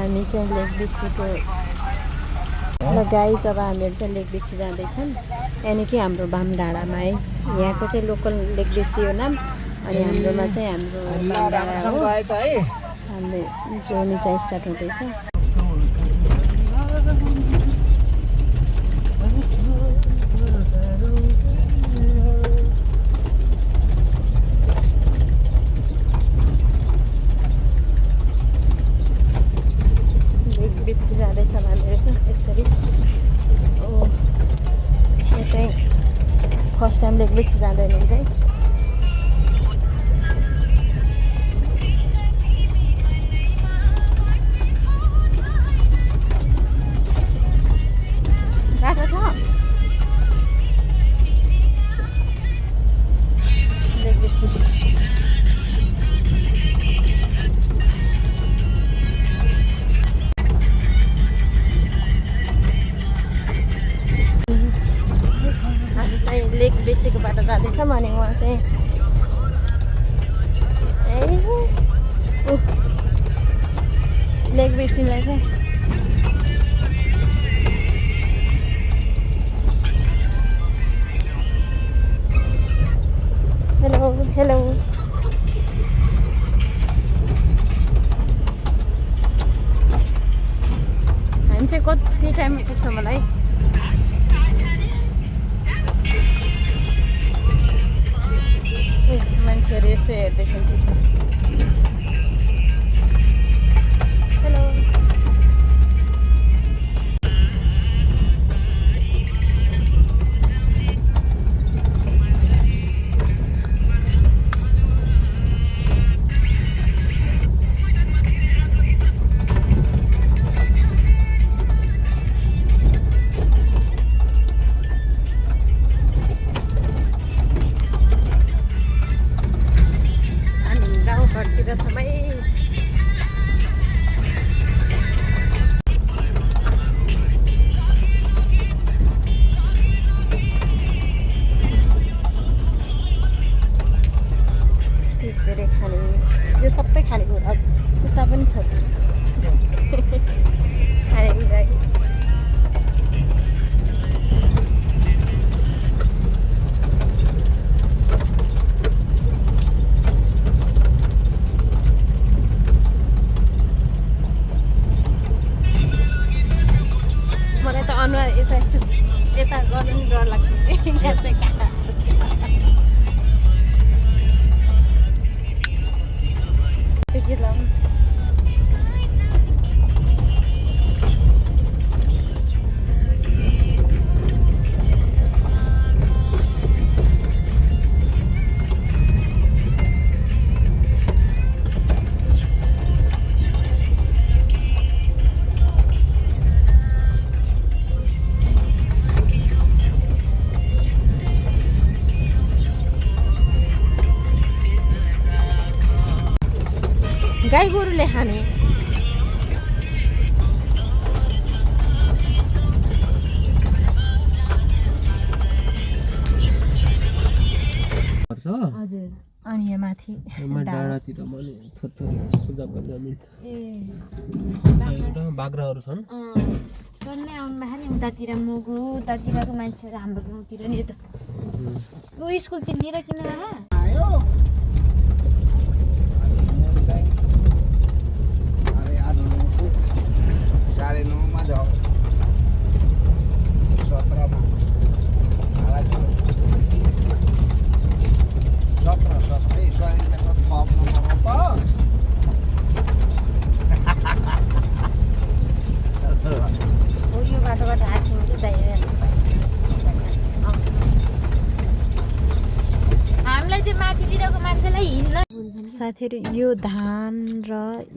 हामी चाहिँ लेकबिसीको ल गाई जब हामीहरू चाहिँ लेकबिसी जाँदैछौँ यानि कि हाम्रो भाम डाँडामा है यहाँको चाहिँ लोकल लेकबिसी हो नाम अनि हाम्रोमा चाहिँ हाम्रो भाम डाँडा हो हामीले जोर्नी चाहिँ स्टार्ट हुँदैछ लेकबिसी जाँदैछ हामीहरू यसरी ओ यो चाहिँ फर्स्ट टाइम लेकबिसी जाँदै हुनुहुन्छ है बाटो छ लेकबिसी लेकबिसीको बाटो जाँदैछौँ अनि उहाँ चाहिँ लेकबिसीलाई चाहिँ हेलो हेलो हामी चाहिँ कति टाइममा पुग्छ मलाई मान्छेहरू यसो हेर्दैछन् हेलो घरतिर समय धेरै खाने यो सबै खानेकुरा उता पनि छ खानेकुरा अनुहार यता यस्तो यता गर्नु नि डर लाग्छ यहाँ चाहिँ काँडा के लाउनु गाई गोरुले खाने हजुर अनि यहाँ माथि डाँडातिर पनि थोरै पूजाको जमिन बाख्राहरू छन् टन्नै आउनु उतातिर मुगु उतातिरको मान्छेहरू हाम्रो गाउँतिर नि यता ऊ स्कुलतिर किन आयो साढे 9 मा जाऊ 17 मा 17 स्वयंले त थप्नु हो यो बाटोबाट आएको हामीलाई त्यो माथितिरको मान्छेलाई हिँड्न साथीहरू यो धान र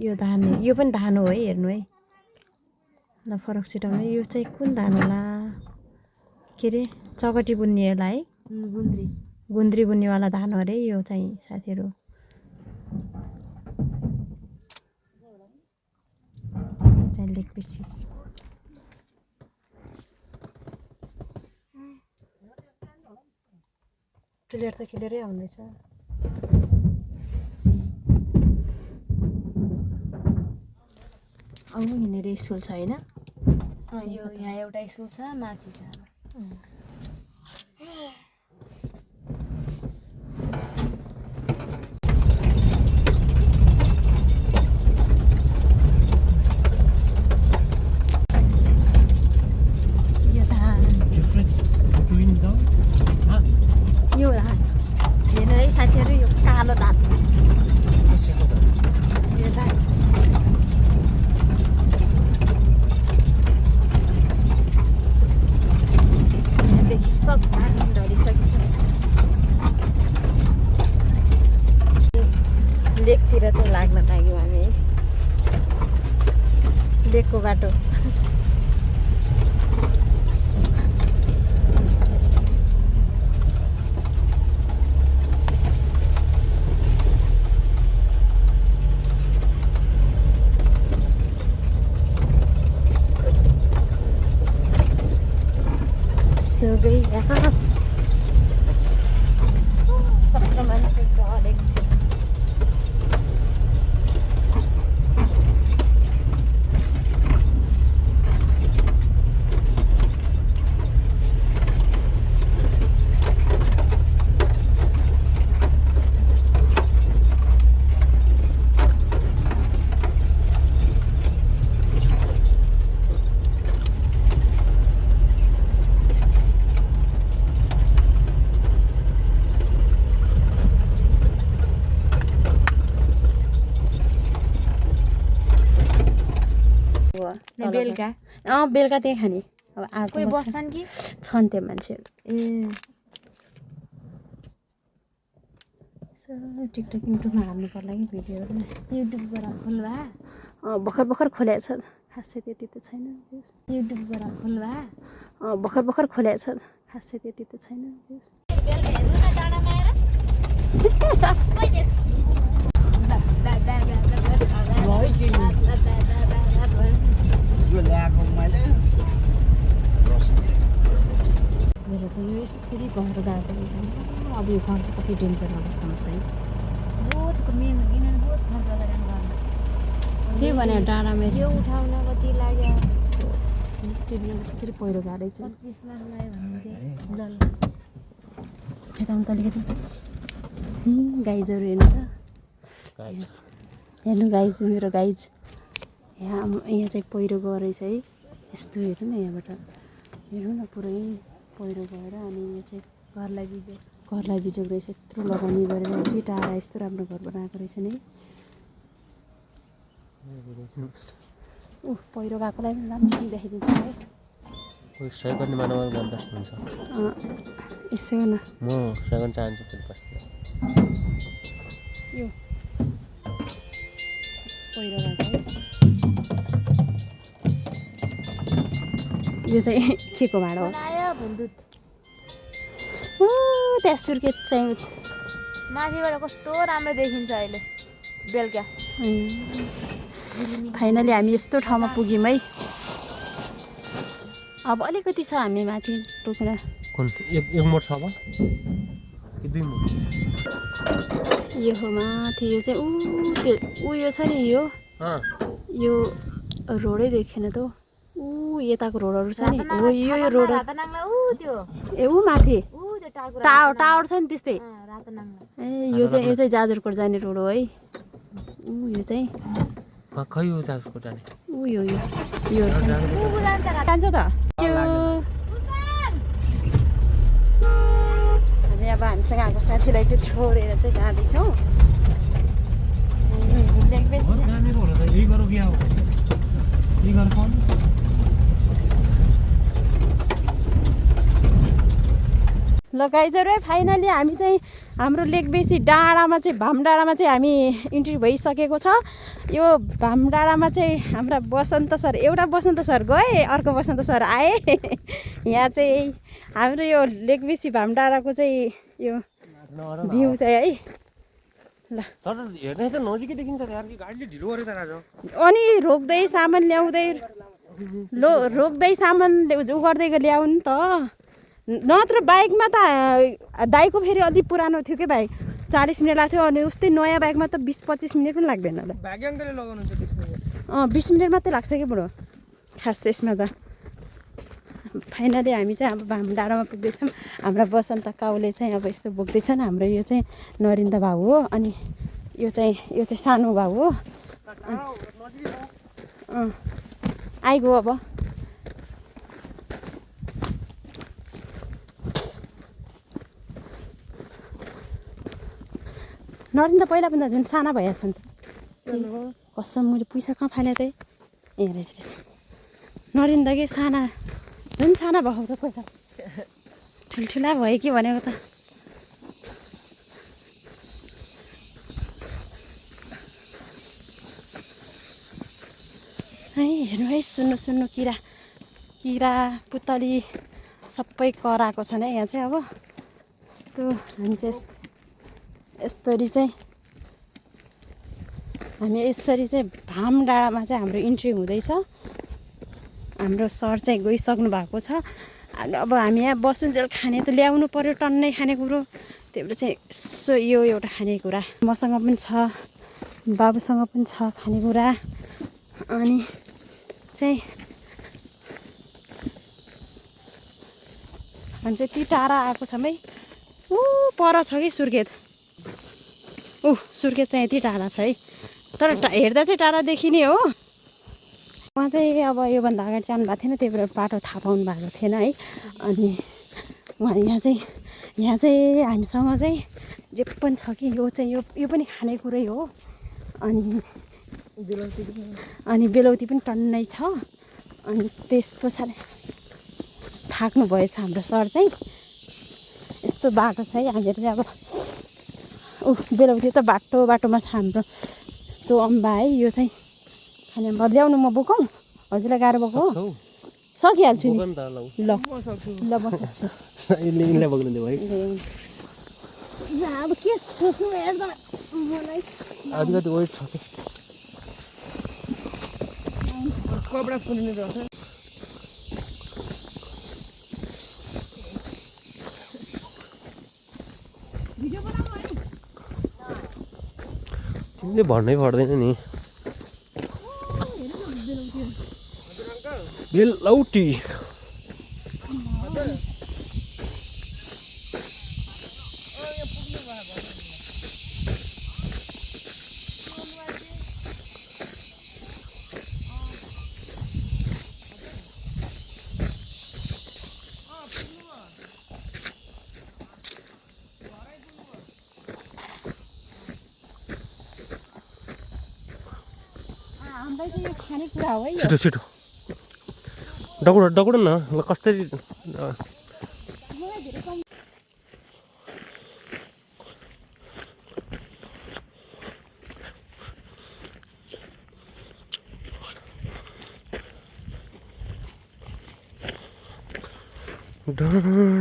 यो धान यो पनि धान हो है हेर्नु है ल फरक छिटाउनु यो चाहिँ कुन धान होला के अरे चकटी बुन्ने होला है गुन्द्री बुन्नेवाला धान हो अरे यो चाहिँ साथीहरू चाहिँ लेकबिसी क्लियर त क्लियरै आउँदैछ अब यहाँनिर स्कुल छ होइन यो यहाँ एउटा स्कुल छ माथि छ यो धान यो धान हेर्नु है साथीहरू यो कालो धान यो धान देखि सब धान ढलिसकेछ लेकतिर चाहिँ लाग्न लाग्यौँ हामी है लेकको बाटो सो गई यहाँ कस्तो मान्छे ढलेको बेलुका बेलुका त्यही खाने अब आएको कोही बस्छन् कि छन् त्यो मान्छेहरू टिकटक युट्युबमा हाल्नु पर्ला कि भिडियोहरू युट्युबबाट खोल्वा भर्खर भर्खर खोलेको छ खासै त्यति त छैन युट्युबबाट खोल्वा भर्खर भर्खर खोलेको छ खासै त्यति त छैन यो ल्याएको मैले मेरो त यो यस्तरी घर गएको रहेछ अब यो घर चाहिँ कति डेन्जर अवस्थामा छ है बहुत मेन किनभने बहुत खर्च गरेर गर्नु त्यही भनेर डाँडामा यो उठाउन कति लाग्यो त्यही बेला यस्तरी पहिरो गएको रहेछ 25 लाख लाग्यो भन्नुहुन्थ्यो खेताउनु त अलिकति गाइजहरू हेर्नु त हेर्नु गाइज मेरो गाइज यहाँ चाहिँ पहिरो गएको रहेछ है यस्तो हेर्नु न यहाँबाट हेर्नु न पुरै पहिरो गएर अनि यो चाहिँ घरलाई बिजोग रहेछ यत्रो लगानी गरेर यति टाढा यस्तो राम्रो घर बनाएको रहेछ नि पहिरो गएकोलाई पनि राम्रोसँग देखाइदिन्छु है यसो न म सेकेन्ड चाहन्छु यो पहिरो गएको है यो चाहिँ के को भाडा हो आयो भुन्दुत त्यहाँ सुर्खेत चाहिँ माथिबाट कस्तो राम्रो देखिन्छ अहिले बेलुका फाइनली हामी यस्तो ठाउँमा पुग्यौँ है अब अलिकति छ हामी माथि पुग्न कुन एक मोड छ अब कि दुई मोड यो हो माथि यो चाहिँ त्यो यो छ नि यो रोडै देखेन त यताको रोडहरू छ नि हो यो रोड ए माथि टावर छ नि त्यस्तै ए यो चाहिँ जाजरकोट जाने रोड हो है यो चाहिँ खै हो जाजरकोट जाने यो जान्छ त हामी अब हामीसँग आएको साथीलाई चाहिँ छोडेर चाहिँ जाँदैछौँ ल गाइजहरू है फाइनली हामी चाहिँ हाम्रो लेकबेसी डाँडामा चाहिँ भाम डाँडामा चाहिँ हामी इन्ट्री भइसकेको छ यो भाम डाँडामा चाहिँ हाम्रा बसन्त सर एउटा बसन्त सर गए अर्को बसन्त सर आए यहाँ चाहिँ हाम्रो यो लेकबेसी भाम डाँडाको चाहिँ यो भ्यू चाहिँ है ल हेर्ने त नजिकै देखिन्छ यार कि गाडीले ढिलो गरेर राज अनि रोक्दै सामान ल्याउँदै रोक्दै सामान उ गर्दै ल्याउनु त नत्र बाइकमा त दाइको फेरि अलिक पुरानो थियो क्या बाइक 40 मिनट लाग्थ्यो अनि उस्तै नयाँ बाइकमा त 20-25 मिनट पनि लाग्दैन होला भाग्याङ्कले लगाउनुहुन्छ त्यसमा 20 मिनट मात्रै लाग्छ कि बुढो खास यसमा त फाइनली हामी चाहिँ अब भाम डाँडामा पुग्दैछौँ हाम्रा बसन्त काउले चाहिँ अब यस्तो बोक्दैछन् हाम्रो यो चाहिँ नरिन्द भाउ हो अनि यो चाहिँ सानो भाउ हो आइगयो अब नरिन्द पहिलाभन्दा झन् साना भइहाल्छ नि त कसम मैले पैसा कहाँ फाले त रहेछ नरिन्द कि साना झन् साना भएको त पहिला ठुल्ठुला भयो कि भनेको त है हेर्नु है सुन्नु किरा पुतली सबै कराएको छन् है यहाँ चाहिँ अब यस्तो हामी चाहिँ यसरी चाहिँ हामी यसरी चाहिँ भाम डाँडामा चाहिँ हाम्रो इन्ट्री हुँदैछ हाम्रो सर चाहिँ गइसक्नु भएको छ अब हामी यहाँ बसुन्जेल खाने त ल्याउनु पर्यो टन्नै खानेकुरो त्यही भएर चाहिँ यसो यो एउटा खानेकुरा मसँग पनि छ बाबुसँग पनि छ खानेकुरा अनि चाहिँ हामी चाहिँ ती टाढा आएको छौँ है ऊ पर छ कि सुर्खेत सुर्खेत चाहिँ यति टाढा छ है तर हेर्दा चाहिँ टाढा देखिने हो उहाँ चाहिँ अब योभन्दा अगाडि जानु भएको थिएन त्यही भएर बाटो थाहा पाउनु भएको थिएन है अनि उहाँ यहाँ चाहिँ हामीसँग चाहिँ जे पनि छ कि यो चाहिँ यो पनि खानेकुरै हो अनि बेलौती पनि टन्नै छ अनि त्यस पछाडि थाक्नु भएछ हाम्रो सर चाहिँ यस्तो बाटो छ है हामीहरू चाहिँ अब बेलौती त बाटोमा छ हाम्रो यस्तो अम्बा है यो चाहिँ खाने अम्बा ल्याउनु म बोकौँ हजुरलाई गाह्रो बोको हो सकिहाल्छु नि ल म सक्छु अब के सोच्नु हेर्दा मलाई अलिकति वेट छ कि कपडा पुर्ने रहेछ तिमीले भन्नै पर्दैन नि बेलौटी खानेकुरा हो है छिटो डकुड न ल कसरी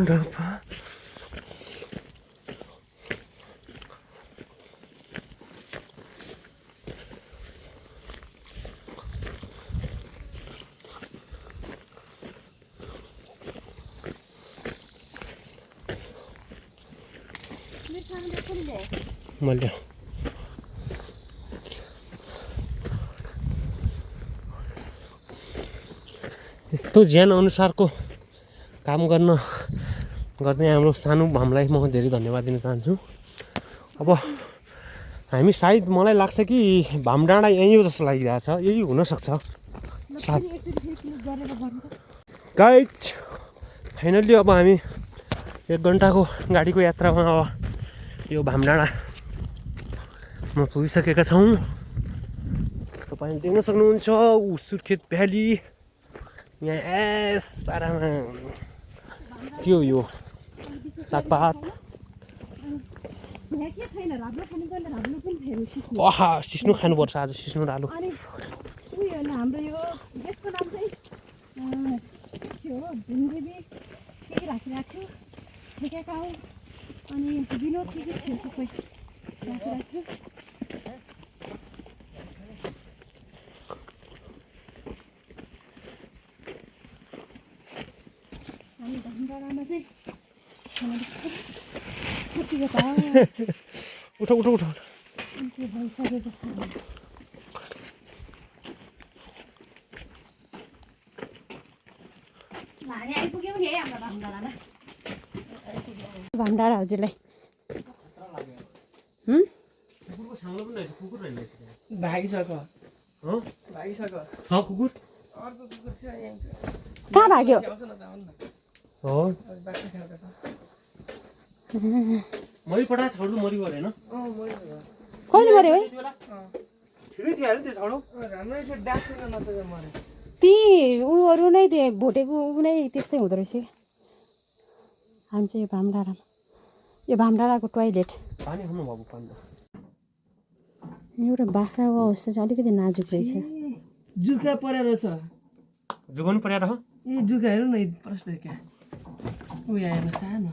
डपा मैले यस्तो ज्यान अनुसारको काम गर्ने हाम्रो सानो भामलाई म धेरै धन्यवाद दिन चाहन्छु। अब हामी सायद मलाई लाग्छ कि भाम डाँडा यही हो जस्तो लागिरहेछ, यही हुनसक्छ सायद। गाइज फाइनल्ली अब हामी 1 घन्टाको गाडीको यात्रामा अब यो भाम डाँडामा पुगिसकेका छौँ। तपाईँले देख्न सक्नुहुन्छ सुर्खेत भ्याली यहाँ यस पारामा थियो यो सागपात। आहा सिस्नु खानुपर्छ आज, सिस्नु र आलु। हाम्रो यो देशको नाम चाहिँ के हो ढुङ्गेदी के राखिराख्यो ठेकेका हो अनि विनोद के थियो सबै राखिराख्यो। हामी भामडाँडामा चाहिँ उठ उठ उठ भइसकेको छ। भामडाँडा हजुरलाई कुकुरको साङ्लो पनि रहेछ कुकुर रहेछ भागिसक्यो हो भागिसक्यो छ कुकुर अर्को कुकुर थियो यहाँ कहाँ भाग्यो आउँछ न त आउनु न हो बाख्रा खाएको छ मरि पठाएको छाउडु मरि गयो होइन कहिले मऱ्यो है ठिकै थियो अरे त्यो छाउडो राम्रै थियो डाक्दैन नसकेर मऱ्यो ती उहरू नै त्यो भोटेको ऊ नै त्यस्तै हुँदो रहेछ हामी चाहिँ यो भामडाँडामा यो भामडाँडाको टोइलेट पानी खानु बाबु पानी एउटा बाख्राको अवस्था चाहिँ अलिकति नाजुक रहेछ जुका परेर छ जोगाउनु पर्यो र यी जुका हेर्नु न प्रश्न क्या ऊ यहाँ हेर्नु सानो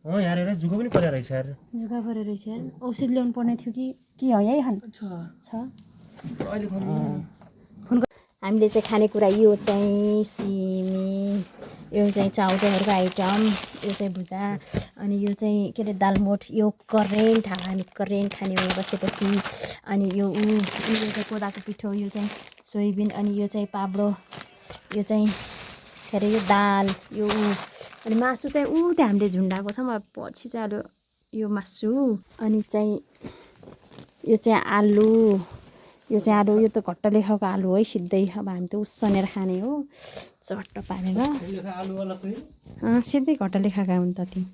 हो यार हेर जुगो पनि पर्या रहेछ यार जुका परेर रहेछ यार औषध ल्याउनु पर्ने थियो कि है हन छ छ अहिले फोन हामीले चाहिँ खानेकुरा यो चाहिँ सिमी यो चाहिँ चाउचाउहरूको आइटम यो चाहिँ भुजा अनि यो चाहिँ के अरे दालमोठ यो करेन्ट हामी करेन्ट खाने हो बसेपछि अनि यो चाहिँ कोदाको पिठो यो चाहिँ सोयाबिन अनि यो चाहिँ पाब्रो यो चाहिँ के अरे यो दाल यो अनि मासु चाहिँ त्यहाँ हामीले झुन्डाएको छौँ अब पछि चाहिँ अब यो मासु अनि चाहिँ यो चाहिँ आलु यो चाहिँ आलु यो त घट्टले खाएको आलु है सिधै अब हामी त उसिनेर खाने हो चट्ट पारेर आलु वाला सिधै घट्टले खाएका हुन् त ती